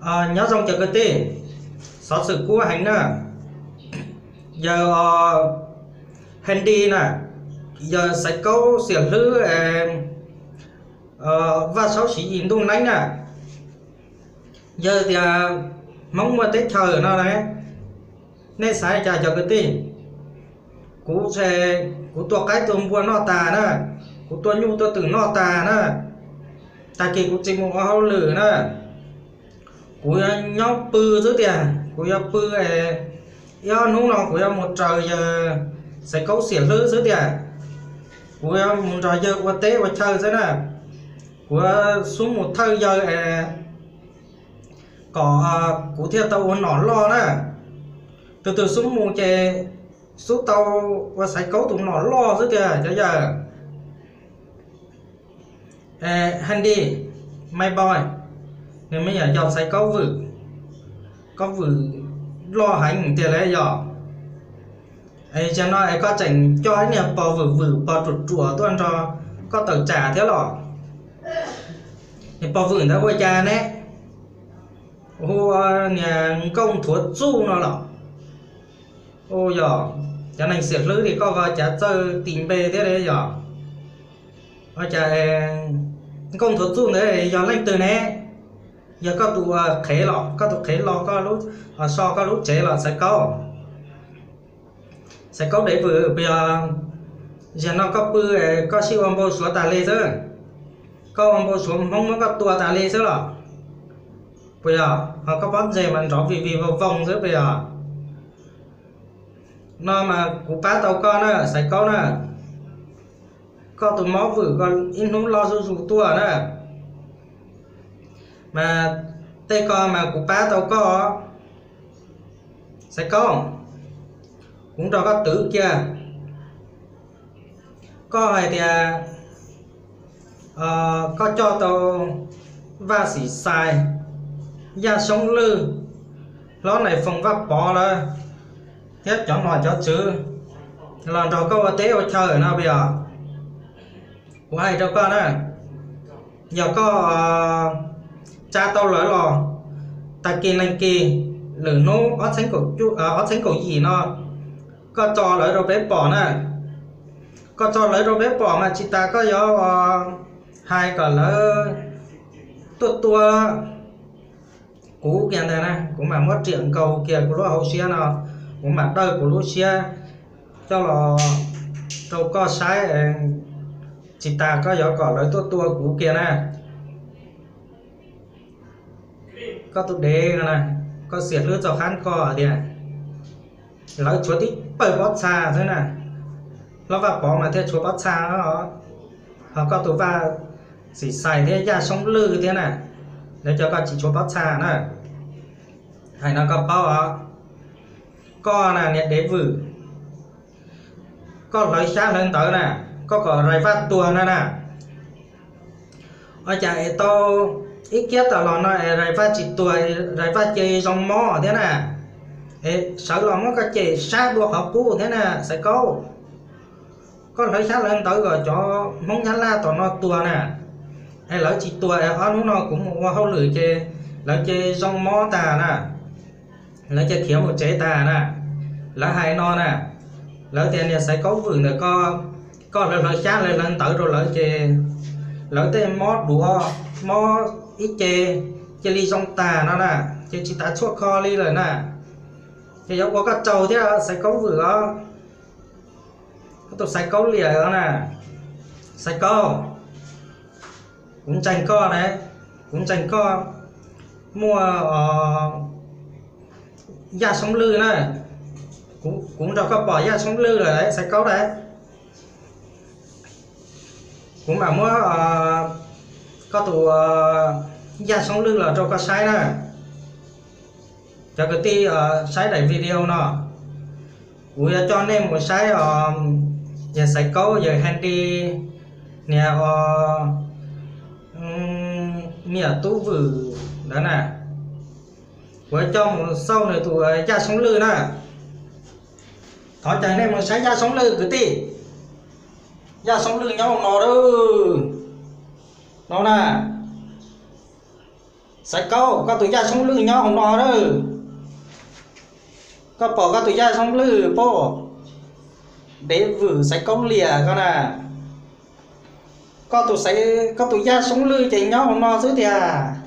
Nyob zoo cov kwv tij, xov xwm kub heev na. Yawg Handy na, yawg Xaiv Kaub xiam hlwb Vaj Saub Siv Yis ntuj neeb na. Yawg tias Hmoob muaj teb chaws no na, nej xav cas cov kwv tij? Kuv, kuv tua qaib tua npua noj tas na, kuv tua nyuj tua twm noj tas na, tag kis kuv tsis mus ua hauj lwm na. Kuv yuav nyob pw xwb tiag, kuv yuav pw, ib ob hnub no kuv yuav mus raws yawg Xaiv Kaub xiam hlwb xwb tiag. Kuv yuav mus nrog yawg ua teb ua chaw xwb na. Kuv xub mus thawj yawg kom kuv thiaj tau ua nom loj na. Tus twg xub mus ces xub tau ua Xaiv Kaub tus nom loj xwb tiag cov yawg. Handy, my boy, nws me nyuam yaus Xaiv Kaub Vwm, Kaub Vwm loj heev tiag li yog. Es zaum no es koj tseem coj ib niag pog vwm vwm pog ruam ruam tuaj nrog koj tawm tsam thiab los? Niag pog vwm ntawd ua cas ne? Hu ua niag Nkauj Nthuav Txuj no los? Ua yog cov neeg xiam hlwb li koj ko cav txawj tis npe thiab li yog. Ua cas Nkauj Nthuav Txuj ntawd yog leej twg ne? Yog koj tus qhev los, koj tus qhev los, so koj lub tsev los Xaiv Kaub? Xaiv Kaub Dev Vwm, puas yog? Zaum no koj pw, koj sib ua npau suav tas li xwb. Koj ua npau suav Hmoob muab koj tua tas li xwb los? Puas yog? Ho koj pob ntseg mas nrov vij vij voog voog xwb puas yog? No mas kuv pab tau koj na Xaiv Kaub na. Koj tus mob vwm ko ib hnub loj zuj zus tuaj na. Mas tej ko mas kuv pab tau koj. Xaiv Kaub, kuv nrog koj twv kiag. Koj hais tias koj coj tau Vaj Xim Xais, Yaj Soob Lwj, Hlob Nais Foos Vaj Pov lawv thiab cov nom cov tswv los nrog koj ua teb ua chaw no puas yog? Kuv hais rau koj na, yog koj tsa tau lawv los, tag kis neeg kis lwm hnub ob txhiab kaum yim no, koj tso lawv rau peb pom na. Koj tso lawv rau peb pom mas tsis tas koj yuav hais kom lawv tuaj tua kuv kiag ntag na, kuv mam muab riam nkaus kiag kuv lub hauv siab no, kuv mam dawj kuv lub siab coj los rau koj saib. Tsis tas koj yuav kom lawv tuaj tua kuv kiag na. Koj tus dev no na, koj xiam hlwb txog qhab koj tias lawv tshuav tib pawg pob txha xwb na. Hlob Vaj Pov mas thiaj tshuav pob txha, ho koj tus Vaj Xim Xais thiab Yaj Soob Lwj thiab na, lawv cov ko tsis tshuav pob txha na. Hais no koj paub os. Koj na niag dev vwm, koj hlawv xyab hlawv ntawv na, koj kom Rais Vaj tuag no na. Ua cas es tau ib kiab tas los no es Rais Vaj tsis tuag, Rais Vaj cia li zoo mob thiab na. Es sawv los muab koj cem sab dua qhov qub thiab na Xaiv Kaub. Koj hlawv xyab hlawv ntawv kom cov Hmoob Nyab Laj tom no tuag na, es lawv tsis tuag es ob hnub no kuv mus ua hauj lwm ces lawv cia li zoo mob tag na. Lawv cia li khiav mus tsev tag na. Lawv hais no na, lawv tias niag Xaiv Kaub Vwm ntawm ko, koj hlawv hlawv xyab hlawv hlawv ntawv rau lawv ces lawv tej mob duav, mob ib ce cia li zoo tag no na, ces tsis tas tshuaj kho li lawm na. Ces yuav ua koj tsaug thiab Xaiv Kaub Vwm os. Koj tus Xaiv Kaub Liam os na. Xaiv Kaub, kuv ntseeg koj na, kuv ntseeg koj muaj Yaj Soob Lwj na. Kuv nrog koj pom Yaj Soob Lwj lawm Xaiv Kaub na. Kuv mam muab koj tus Yaj Soob Lwj los rau koj saib na. Cov kwv tij saib daim video no, kuv yuav coj nej mus saib os, yawg Xaiv Kaub, yawg Handy, niag os, me nyuam tub Vwm ntawd na. Kuv yuav coj mus xauj nws tus Yaj Soob Lwj na. Thov caw nej mus saib Yaj Soob Lwj kwv tij. Yaj Soob Lwj nyob no, no na. Xaiv Kaub, koj tus yaj Soob Lwj nyob hauv no lawm. Koj pom koj tus yaj Soob Lwj pob? Dev vwm Xaiv Kaub liam koj na. Koj tus, koj tus yaj Soob Lwj ces nyob hauv no xwb tiag.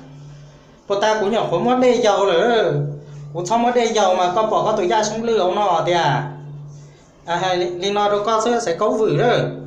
Puas tas kuv nyuam qhuav muab dej yaus lawm, kuv txhob muab dej yaus mas koj pom koj tus yaj Soob Lwj hauv no tiag. Hais li no rau koj xwb Xaiv Kaub vwm a.